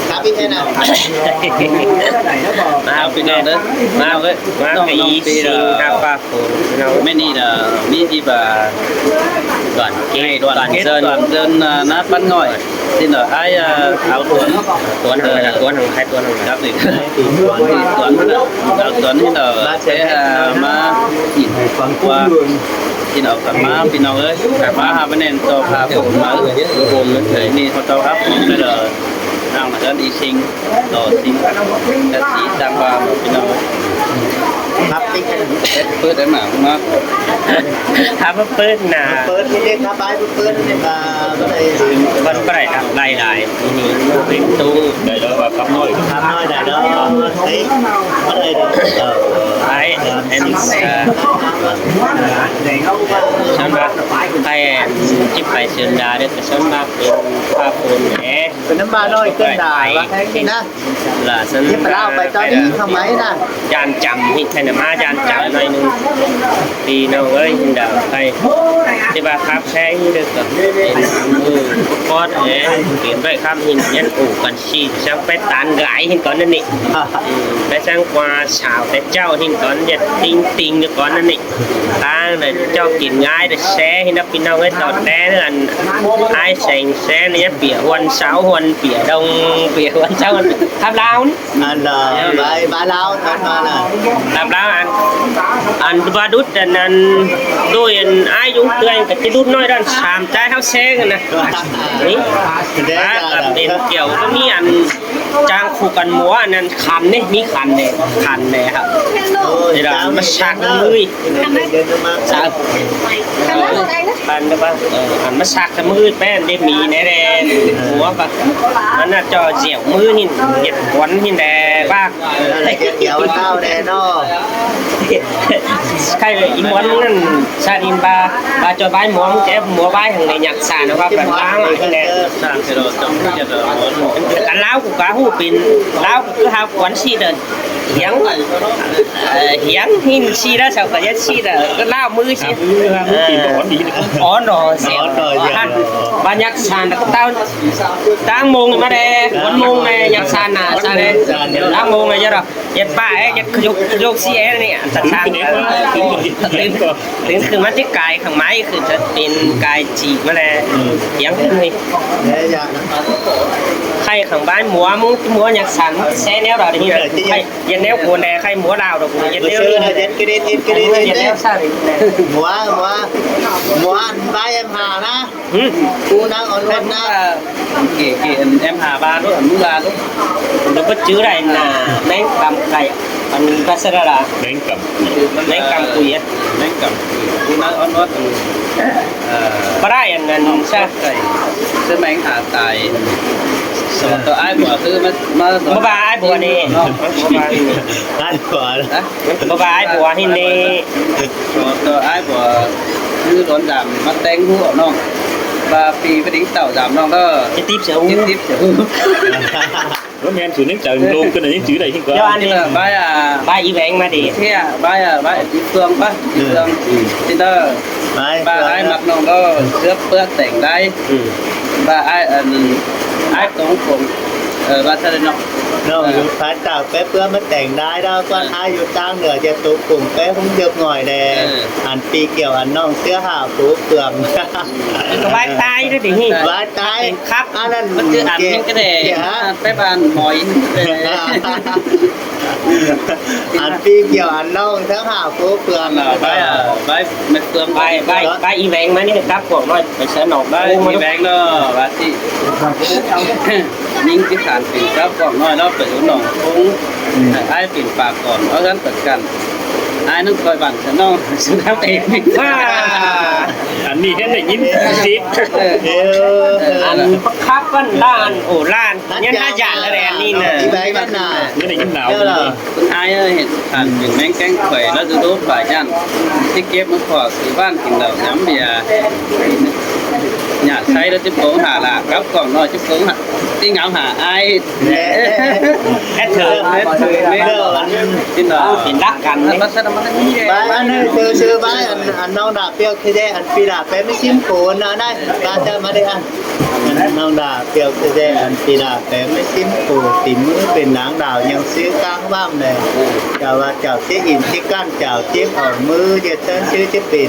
ຄັບ ພີ່ແທ້ນະ ມາພີ່ນ້ອງເດີ ມາເດີ ມາ ນ້ອງ ນ້ອງປີເດີ ຊິງຮັກຟ້າຝົນ ພີ່ນ້ອງ ແມ່ນີ້ເດີ ມີທີ່ວ່າ ດອນເກດ ດອນເກດ ດອນເຊີນ ດອນເຊີນ ນາປັນນ້ອຍ ທີ່ເດີ ອ້າຍ ເອົາສວນ ສວນຫັ້ນລະ ສວນຂອງໃຜ ສວນຂອງ ຈັບນີ້ ສວນ ສວນ ເອົາສວນທີ່ເດີ ມາ ມາກິນ ກວ່າ ກິນເອົາກັບມາ ພີ່ນ້ອງເອີຍ ມາຫາມາແໜ່ງຕໍ່ພາໂປມມາ ໂປມເອີຍ ນີ້ເຂົາເຈົ້າຮັບ ເດີ ທາງເດີນອີຊິງ ຕໍ່ຊິງ ແຕ່ທີ່ຕ່າງວ່າ ພີ່ນ້ອງເອີຍ ຮັບຕິດກັນ ເປີດໄດ້ມາ ມາ ຖ້າບໍ່ເປີດນະ ເປີດນີ້ເດ້ ຖ້າບາຍບໍ່ເປີດນີ້ກໍບໍ່ໄດ້ ບໍ່ໄດ້ ໄດ້ຫຼາຍ ນີ້ເປັນຕູ້ ໄດ້ແລ້ວວ່າຄຳນ້ອຍ ຄຳນ້ອຍໄດ້ແລ້ວ ເອີ ໄອ້ ອັນ ເອີ ສ່ວນມາກ ໄອ້ ຈິບໄປເຊີນດາເດ້ ກໍສ່ວນມາກເປັນພາໂພນແຫຼະ ເປັນນ້ຳບານ້ອຍເກີນດາ ວ່າແພງນີ້ນະ ລະຊັ້ນ ເກັບໄປລາວໄປຕອນນີ້ທຳໄມນະ ຢ້ານຈຳ ເຮັດໃຫ້ນະມາຢ້ານຈຳໜ້ອຍໜຶ່ງ ພີ່ນ້ອງເອີຍ ດາວໄທ ທີ່ວ່າຄັບແພງເດີ ກໍເປັນມືປອດແຫຼະ ເປັນໄວ້ຄຳຫີນຍັນໂອກັນຊີ ຊ່າງໄປຕານຫຼາຍຫີນກ່ອນນັ້ນນີ້ ໄປຊ່າງກວ່າສາວແຕ່ເຈົ້າຫີນກ່ອນ ຢ່າຕິງຕິງຢູ່ກ່ອນນັ້ນນີ້ ທາງນັ້ນເຈົ້າກິນງາຍແຕ່ແຊຫີນນະ ພີ່ນ້ອງເອີຍ ຕໍ່ແຕ່ນັ້ນ ອ້າຍແສງແຊນີ້ ເປຍຮວນເຊົາຮວນ ເປຍດົງ ເປຍຮວນເຊົາຮວນ ທຳລາວນີ້ ອັນ ເອີ ບາຍ ບາຍລາວ ທຳມາລະ ທຳລາວ ອັນ ອັນ ບາດຸດ ອັນນັ້ນ ໂດຍ ອັນ ອ້າຍຍຸງເຕືອຍ ກໍຈະດຸດນ້ອຍດ້ານສາມ ຈ່າຍເຮົາແຊງນະ ນີ້ ບາດ ອັນ ເປັນກ່ຽວ ກໍມີ ອັນ ຈ້າງຄູ່ກັນມົວ ອັນນັ້ນ ຂັນນີ້ ມີຂັນນີ້ ຂັນນີ້ ໂອ້ຍ ມາຊັກມື ຊັກ ອັນ ເອີ ອັນມາຊັກມືແປ້ນໄດ້ມີແນ່ໆ ຫົວກໍ ມັນໜ້າຈອດສຽວມືຫີນ ເຈັບຂວັນຫີນແດ່ວ່າ ເອີ ລະກຽວເອົາແດ່ເນາະ ໃຄ່ອີໝວນນັ້ນ ຊາດອິນບາ ບາຈອຍບາຍໝວນ ແຈບໝວນບາຍຫັ້ນແຫຼະ ຍັກສານວ່າແບບວ່າຫັ້ນແຫຼະ ສານເສດອກຈຳເຈັດໝວນ ອັນລາວກູກະຮູ້ເປັນ ລາວຄືຫາຂວັນຊີເດີ ຫຽງ ເອີ ຫຽງຫີນຊີລະເຈົ້າກໍຍັດຊີລະ ກໍລາວມືຊີ ອ່ອນດີ ອ່ອນດອກ ບາຍັກສານຕາງໂມງມາແດ່ ໂມງແດ່ ຍັກສານນະ ສານແດ່ ຕາງໂມງແດ່ ເຈັດປ້າຍ ເຈັດຂະໂຍກ ຂະໂຍກຊີແອນີ້ ສະຊານ ຕື່ນ ຕື່ນຂຶ້ນມາຊິກາຍຂ້າງໃໝ່ ຄືຈະເປັນກາຍຈີກມາແດ່ ຫຽງຂຶ້ນນີ້ ໄຂ້ຂ້າງບ້ານໝໍ ໝໍຍັກສານ ແຊແນວລາວນີ້ ໄຂ້ ເຮັດແນວໂກນແດ່ ໄຂ້ໝໍລາວດອກ ເຮັດແນວນີ້ ເຮັດກະດິດ ເຮັດກະດິດ ເຮັດແນວຊັ້ນ ໝໍ ໝໍ ໝໍອັນບາຍແອມຫານະ ຫື ກູນາງອ່ອນວັນນະ ເກ ເກອັນແອມຫາບາໂລດ ອັນມຶງບາໂລດ ເດີ ບໍ່ຈື່ໄດ້ນະ ແມງກຳໄກ່ ອັນພາສາລາວ ແມງກຳ ແມງກຳກຸຍ ແມງກຳກຸຍ ກູນາງອ່ອນວັນ ເອີ ບໍ່ໄດ້ ອັນນັ້ນຊະ ໄກ່ ສະແມງຫາຕາຍ ສອນຕໍ່ອ້າຍບົວ ຄືມາ ມາ ບໍ່ວ່າອ້າຍບົວນີ້ ເນາະ ບໍ່ວ່າອ້າຍບົວ ບໍ່ວ່າອ້າຍບົວຫັ້ນນີ້ ຂໍຕໍ່ອ້າຍບົວ ຄືຫຼອນດຳມາແຕ່ງຮູ້ເອົານ້ອງ ວ່າປີປະດິງເຕົ້າດຳນ້ອງເດີ ຈິດຕິບເສືອຫູ ຈິດຕິບເສືອຫູ ບໍ່ແມ່ນສູນຍັງຈຳໂລກຂຶ້ນ ຍັງຈື່ໄດ້ເຖິງກ່ອນ ດຽວອັນນີ້ ບາຍ ອ່າ ບາຍອີແຫວງມາດີ ເທຍ ບາຍ ອ່າ ບາຍອີເຟືອງປະ ອີເຟືອງ ເອີ ຈິດເດີ ບາຍອ້າຍມັກນ້ອງເດີ ເສືອເປືອແຕ່ງໄດ້ ບາຍອ້າຍ ອັນ ອ້າຍຕົງກົງ ເອີ ວ່າຊັ້ນເນາະ ນ້ອງຢູ່ພາຍໃຕ້ແປເປືອມາແຕ່ງໄດ້ດອກ ກ່ອນອ້າຍຢູ່ຕ່າງເໜືອຈະຕົກກຸງແປຮຸ່ງເດີບຫງອຍແດ່ ເອີ ອັນປີກ່ຽວອັນນ້ອງເສືອຫາຜູ້ເປືອມ ກະວາຍຕາຍເດ້ ວາຍຕາຍ ອັນນັ້ນມັນຄືອັນນີ້ກະແດ່ ແປບ້ານໝອຍ ອັນປີກ່ຽວອັນນ້ອງທັງຫາຜູ້ເປືອມ ບາຍ ບາຍ ແມ່ເປືອມ ບາຍ ບາຍ ບາຍອີແຫວງມານີ້ກັບພວກນ້ອຍ ໄປເຊີນໜອງ ບາຍອີແຫວງເນາະ ວ່າຊິ ຍິງທີ່ຖານເປັນກັບພວກນ້ອຍເນາະ ໄປຢູ່ໜອງຄົງ ອືມ ໃຫ້ອ້າຍເປັນປາກອນ ເອົາເຮືອນປະກັນ ອ້າຍນັ້ນຄອຍບັງຊະເນາະ ສຸດຍອດເອງ ວ່າ ອັນນີ້ເຫັນໄດ້ຍິນຊິ ເອີ ອັນຄັບອັນລ້ານ ໂອ້ ລ້ານ ຍັງຫາຢ້ານແລ້ວແຫຼະ ອັນນີ້ນະ ທີ່ໃດກັນນະ ຍັງໄດ້ຍິນໜາວ ເອີ ອ້າຍເອີຍ ເຫັນທ່ານເປັນແມງແກ້ງໄຟ ແລ້ວຈະໂດນປາຢ້ານ ທີ່ເກັບມາຂອກ ທີ່ບ້ານກິນເຫຼົ້າຍຳເບຍ ຫຍາດໃສ່ແລ້ວ ສິບໂມງຫາລາ ກັບກອງນ້ອຍ ສິບໂມງຫາ ຕິງເອົາຫາອ້າຍ ແອດເທີ ແອດເທີ ແມ່ນ ເປັນຫຼັກກັນ ອັນນັ້ນຄືຊື່ບ້ານ ອັນ ອັນນ້ອງດາວປຽວ ທີ່ແທ້ ອັນປີດາແປມຊິມໂກນ ອັນນັ້ນ ກາຈະມາໄດ້ ອັນ ນ້ອງດາວ ກ່ຽວແຕ່ອັນປີດາແປງໄມ້ຊິ້ນປູຕີມືເປັນນາງດາວ ຍັງຊື້ກ້າງຫວ່າມແລະ ເຈົ້າວ່າເຈົ້າຊິອິນຊິກັ້ນ ເຈົ້າຈິບເອົາມືເຮັດຊັ້ນຊື່ຊິເປັນ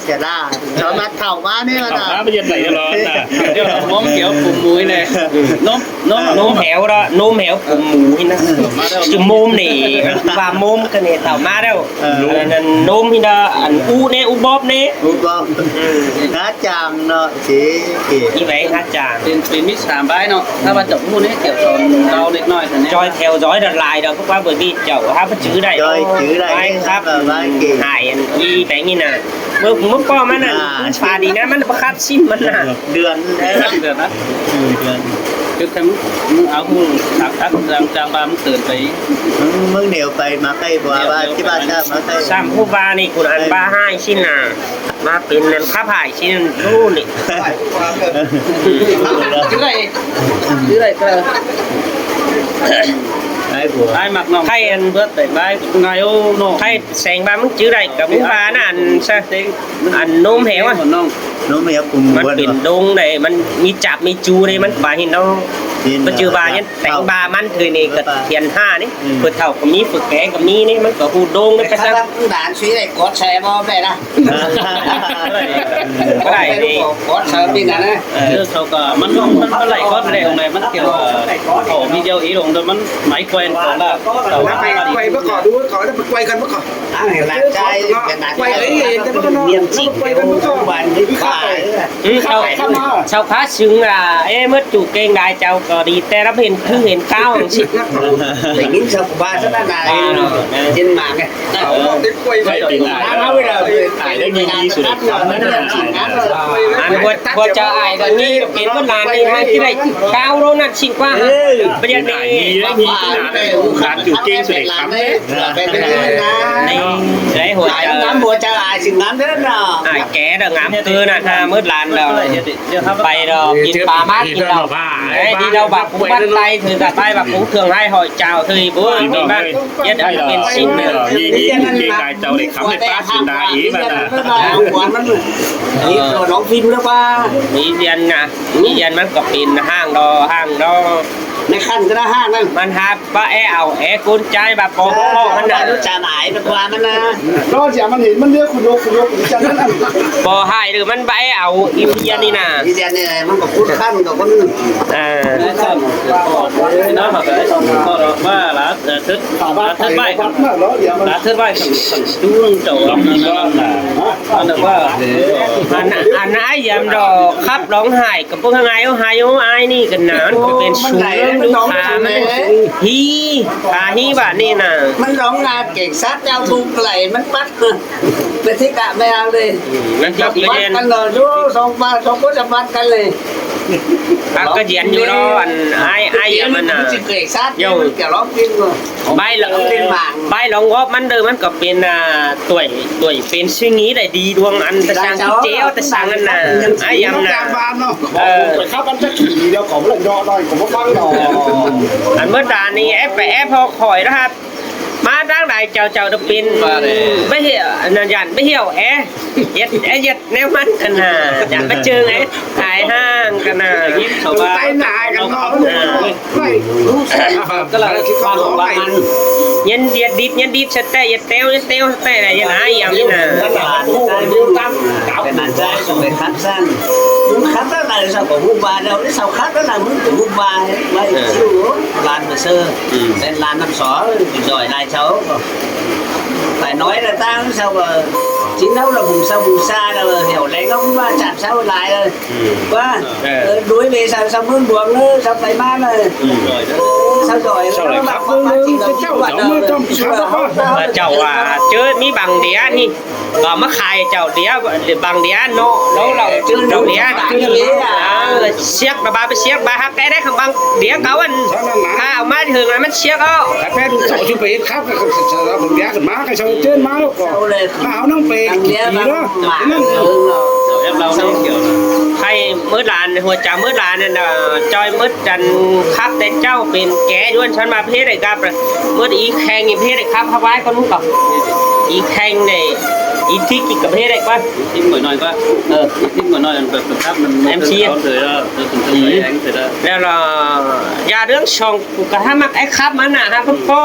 ຊະລາ ສາມາດເຂົ້າມານີ້ວ່າ ເຂົ້າມາໄປເຮັດໄດ້ຕະຫຼອດນະ ດຽວນະ ນມແຖວປຸມໝູນີ້ແຫຼະ ນມ ນມ ນົມແຖວລະ ນົມແຖວປຸມໝູນີ້ນະ ຈະໂມມນີ້ ວ່າໂມມກັນນີ້ເຂົ້າມາແລ້ວ ເອີ ອັນນັ້ນນົມນີ້ນະ ອັນອູແນ່ ອູບອບແນ່ ອູບອບ ຫາຈາງເນາະ ຊິ ນີ້ໄວ້ຫາຈາງ ເປັນ ເປັນມິດສາມບາຍເນາະ ຖ້າວ່າເຈົ້າຮູ້ນີ້ ເຈົ້າສອນເລົ່າເລັກນ້ອຍ ຈອຍແຖວຈອຍດອນລາຍດອກ ເພາະວ່າເບີນີ້ເຈົ້າຫາບໍ່ຈື່ໄດ້ ຈອຍຈື່ໄດ້ ໄປຄັບ ຫາຍອັນອີແປງນີ້ນະ ເມື່ອ ເມື່ອກ່ອນມັນນະ ອ່າ ມັນຟາດີນະ ມັນບໍ່ຄັບຊິມມັນນະ ເດືອນ ເດືອນນະ ເດືອນ ຄືຄັນ ເອົາຮູ້ ຕັກ ຕັກ ຈາງ ຈາງວ່າມັນເກີນໄປ ມຶງ ມຶງແນວໄປມາໃກ້ ບໍ່ວ່າ ວ່າທີ່ວ່າຈາມາໃກ້ ຊ້ຳຜູ້ວ່ານີ້ ຄຸນອັນວ່າຮ້າຍຊິນນະ ວ່າເປັນນັ້ນ ຂັບຫາຍຊິນ ຮູ້ນີ້ ຈື່ໄດ້ ຈື່ໄດ້ກໍໄດ້ ອ້າຍບົວ ອ້າຍມັກນ້ອງ ໃຜອັນ ເບີດໄປບາຍ ງ່າຍໂອເນາະ ໃຜແສງວ່າມຶງຈື່ໄດ້ກໍມຶງວ່ານະ ອັນຊະ ອັນນົມແຖວ ນົມແຖວ ມັນເປັນດົງໃດ ມັນມີຈັບມີຈູໃດ ມັນວ່າເຫັນເນາະ ປັດຈຸບັນຍັງແຕ່ງບາມັນຄືນີ້ກໍທຽນຫ້ານີ້ ເພິ່ນເຖົ້າກໍມີ ຝຶກແກກໍມີນີ້ ມັນກໍຮູ້ດົງໄດ້ ຄັນວ່າດານຊິໄດ້ກອດໃສ່ບໍ່ໄດ້ນະ ບໍ່ໄດ້ນີ້ ກອດໃສ່ເປັນອັນນະ ເອີ ເຂົາກໍ ມັນ ມັນ ມັນໄລ່ກອດໄດ້ ຂອງໃດມັນກ່ຽວ ເຂົາມີດຽວອີ່ລົງ ມັນໄໝແຂວນຂອງລາວ ໄປໄກວບໍ່ກໍ ດູເຂົາໄປໄກວກັນບໍ່ກໍ ໄກວເອີຍ ແຕ່ບໍ່ກໍນອນ ໄກວກັນບໍ່ກໍ ບານນີ້ຂາຍ ອືມ ເຈົ້າ ເຈົ້າຂາຊຶງ ອ່າ ເອ ໝົດຈູເກັ່ງໄດ້ ເຈົ້າກໍດີ ແຕ່ລະເຫັນຄືເຫັນກ້າວ ໄດ້ຍິນຊາວບ້ານຊັ້ນນະ ເຫັນໝາກ ໄປເປັນອ້າຍ ເອົາເວລາໄປຕາຍໄດ້ມີມີສຸດ ອັນຫົວ ຫົວເຈົ້າອ້າຍກໍມີ ເປັນວ່າຫຼານນີ້ໃຫ້ທີ່ໄດ້ເກົ້າໂລນັ້ນຊິນກວ່າ ເອີ ປະຢັດນີ້ ມີໄດ້ມີຂະໜາດຫຼານຢູ່ເກັ່ງສຸດໃນຄຳເດ້ ເປັນໄດ້ຫົວ ນຳຫົວເຈົ້າອ້າຍຊິງາມເດີເນາະ ອ້າຍແກ່ເດີ ງາມຄືນັ້ນ ໝົດຫຼານດອກ ໄປດອກ ກິນປາມາກິນເຫຼົ້າ ໄອ້ທີ່ເຮົາບັກກຸງບັກໄຕ ຄືກັບໄປບັກກຸງເຄື່ອງໄຮ່ຫອຍຈາວ ຄືບໍ່ມີບັກ ເຮັດໃຫ້ເປັນຊິນເດີ ມີມີເກັ່ງໄດ້ເຈົ້າໄດ້ຄຳໄດ້ປາດເປັນດາອີກບັດນະ ເອີ ມີວຽນນະ ມີວຽນມັນກໍເປັນຫ້າງດອ ຫ້າງດອ ໃນຂັ້ນກໍໄດ້ຫ້າງນັ້ນ ມັນຫາປະແອເອົາແອກົນໃຈວ່າປອກປອກມັນນະ ຈານອາຍມັນວ່າມັນນະ ລອຈາມັນເຫັນມັນເລືອກຄຸຍົກຄຸຍົກຈັງນັ້ນ ບໍ່ໃຫ້ຫຼືມັນປະແອເອົາອີວຽນນີ້ນະ ອີວຽນນີ້ມັນກໍຄຸນຂັ້ນກັບຄົນ ເອີ ວ່າລະ ເອີ ເທິດ ລະເທິດໄວ້ ລະເທິດໄວ້ ດູເຈົ້າ ອັນນັ້ນວ່າ ອັນ ອັນອ້າຍຢາມດອກ ຂັບລອງຫາຍ ກໍບໍ່ງ່າຍ ເອົາຫາຍ ເອົາອາຍນີ້ກັນນະ ມັນກໍເປັນສູງເລື່ອງລູກຄ້າ ມັນຮີ ຂາຮີບາດນີ້ນະ ມັນລອງງາເກັ່ງສັດ ເຈົ້າທຸກໄຫຼ ມັນປັດ ເປັນທີ່ກະແມ່ເລີຍ ມັນກໍ ມັນກັນເນາະ ຢູ່ສອງບ້ານ ສອງຄົນຈະມັດກັນເລີຍ ປາກກະຢຽນຢູ່ເນາະ ອັນອ້າຍ ອ້າຍຢາມມັນນະ ມັນຊິເກັ່ງສັດ ມັນຈະລອງກິນບໍ່ ໃບລະ ໃບລອງອອກມັນເດີ ມັນກໍເປັນ ອ່າ ຕົວ ຕົວເປັນຊື່ງີໄດ້ດີດວງ ອັນຕະສັງກິເຈວ ຕະສັງອັນນະ ອາຍຳນະ ເອີ ໄປຂັບອັນຈັກຂີ່ດຽວກໍບໍ່ເຍາະໜ້ອຍກໍບໍ່ຟັງດອກ ອັນເມື່ອຕານີ້ແອບໄປແອບພໍຄອຍນະຄັບ ມາທາງໃດເຈົ້າ ເຈົ້າຈະເປັນ ໄປເຫື່ອ ອັນນັ້ນ ຢ້ານໄປຫ່ຽວແອ ເຮັດ ເຮັດແນວມັນຫັ້ນນະ ຢ່າໄປເຈີໄງ ຂາຍຫ້າງກັນນະ ໄປໜ້າກັນເນາະ ເອີ ກະລະຄວາມວ່າອັນ ຍັນດຽດດິດ ຍັນດິດສະແຕ ຍັນແຕ້ວ ຍັນແຕ້ວສະແຕ ຍັນຫາຍຢາມນີ້ນະ ເປັນອັນໃດກໍໄປຂັບຊັ້ນ ຂັບແລ້ວນະ ເຮົາກໍຮູ້ວ່າແລ້ວ ເຮົາຂັບແລ້ວນະ ມຶງກໍຮູ້ວ່າໄວ້ຊິວ ຫຼານໄປເຊີ ເປັນຫຼານນ້ຳສອ ຊິຈ່ອຍຫຼາຍເຊົາ ໄປໜ້ອຍລະຕ່າງເຊົາກໍ ຊິນເຮົາລະບຸງເຊົາບຸງຊາລະ ແຖວແລງເຮົາວ່າຈານເຊົາຫຼາຍ ວ່າ ເອີ ໂດຍເວຊາຊາວເມືອງດວງເດີ ຊາວໄປມາເດີ ຊາວດອຍ ຊາວດອຍ ເຈົ້າໄດ້ຂັບເບິ່ງເດີ ເຈົ້າເຈົ້າເມືອງຕ້ອງຂັບ ເຈົ້າວ່າເຈີມີບັງເດຍນີ້ ກໍມາຂາຍເຈົ້າເດຍ ບັງເດຍເນາະ ແລ້ວເຈົ້າເດຍ ເອີ ສຽກລະບາໄປສຽກບາຮັກແຕ່ໄດ້ຄຳບັງເດຍເກົ່າອັນ ຖ້າເອົາມາເຖິງລະມັນສຽກເອົາ ແຕ່ເຂົາຊິໄປເຮັດຂັບ ກໍເຂົາເດຍຂຶ້ນມາ ກໍເຂົາເຈີນມາແລ້ວກໍ ເອົານາງໄປຂີ່ເນາະ ນັ້ນ ໃຫ້ໝົດຫຼານ ຫົວຈາໝົດຫຼານນັ້ນ ຈ່ອຍໝົດ ຈັນຄັບແຕ່ເຈົ້າເປັນແກຢູ່ ອັນຊັ້ນມາປະເທດໃດກັບ ໝົດອີແຂ່ງອີປະເທດໃດຄັບ ເຮົາໄວ້ກ່ອນມື້ກໍ ອີແຂ່ງນີ້ ອີກທີກິນກັບເຮັດໄດ້ກ່ອນ ອີກທີໜ້ອຍໆກໍ ເອີ ອີກທີໜ້ອຍໆ ມັນແບບສະພາບມັນ ເອັມຊີ ເອົາເລີຍ ເອີ ເອີ ເປັນຕົວແຮງເລີຍ ແລ້ວລະ ຢ່າເລື່ອງຊ່ອງ ກູກະຫາມັກໄອ້ຂັບມັນນະ ຫາເພິ່ນປໍ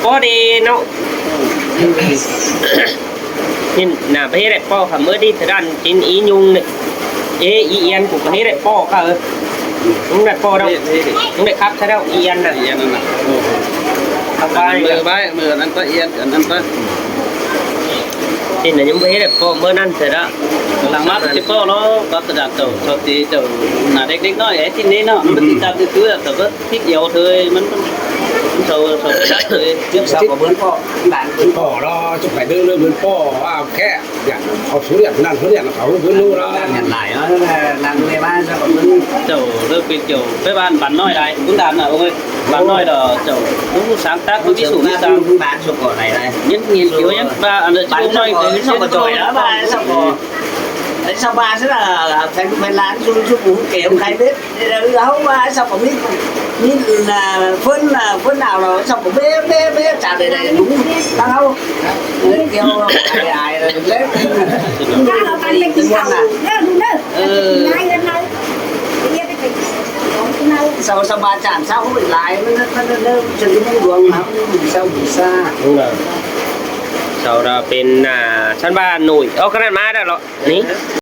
ປໍດີເນາະ ນີ້ນະ ໄປເຮັດໄດ້ປໍ ຄັນມື້ດີເທື່ອນັ້ນກິນອີຍຸງນີ້ ເອ ອີອຽນ ກູກະເຮັດໄດ້ປໍ ກະເອີ ມຶງໄດ້ປໍແລ້ວ ມຶງໄດ້ຂັບຊະແລ້ວ ອີອຽນນະ ອີອຽນນັ້ນນະ ເອົາໄປ ມື້ໄປ ມື້ນັ້ນໄປ ອີອຽນ ອັນນັ້ນໄປ ທີ່ນັ້ນຍັງບໍ່ເຮັດ ພໍມື້ນັ້ນເທື່ອລະ ຫຼັງມາຊິພໍເນາະ ປັບສະດານເຈົ້າ ເຈົ້າຕີເຈົ້າໜ້າເດັກເດັກນ້ອຍ ໄອ້ທີ່ນີ້ເນາະ ມັນຕິດຕາມຄືໆ ແຕ່ວ່າທິດດຽວເທີຍ ມັນ ມັນ ມັນເຊົາ ເຊົາຈັກເລີຍ ເຈົ້າກໍເໝືອນພໍ່ ຫຼານເໝືອນພໍ່ເນາະ ຈະໄປເດີນເດີນເໝືອນພໍ່ ວ່າແຄ່ ຢາກເອົາທຸລຽນນັ້ນທຸລຽນເຂົາເບິ່ງດູລະ ຫຼານຫຼາຍເນາະ ນາງເລມາເຈົ້າກໍເບິ່ງ ເຈົ້າເລີກເປັນເຈົ້າ ໄປບ້ານ ບ້ານນ້ອຍຫຼາຍ ບຸນດານນະ ໂອ້ຍ ບ້ານນ້ອຍດອກເຈົ້າ ຮູ້ສາງຕັກ ມີສູງມີສາງ ບ້ານສົກກໍຫຼາຍ ຍັງ ຍັງ ຍັງວ່າອັນເດີ ບ້ານນ້ອຍ ສົກກໍຈ່ອຍລະ ບ້ານສົກກໍ ໄອ້ຊາວບ້ານຊັ້ນລະ ແຟນລູກແຟນຫຼານ ຊຸມຊຸມຫູແກ້ວໄຂ່ເບັດ ເຮົາວ່າຊາວກໍມີ ມີ ເອີ ເພິ່ນ ເພິ່ນເອົາລາວ ຊາວກໍເບ ເບ ເບ ຈາກໃດໆ ລຸງ ທາງເຮົາ ເອີ ກ່ຽວ ອາຍໆ ເລີຍ ເອົາກັນເປັນທີ່ເຂົາເດີ ເດີ ເດີ ເອີ ນາຍເອີນນາຍ ຊາວ ຊາວບ້ານຈານ ຊາວເຮົາຫຼາຍ ມັນ ມັນ ມັນ ເດີ ຈະມີດວງເຮົາ ຊາວບູຊາ ເຈົ້າລະເປັນ ອ່າ ຊັ້ນວ່າໜຸ່ຍ ເອົາຂະໜາດມາໄດ້ເນາະ ນີ້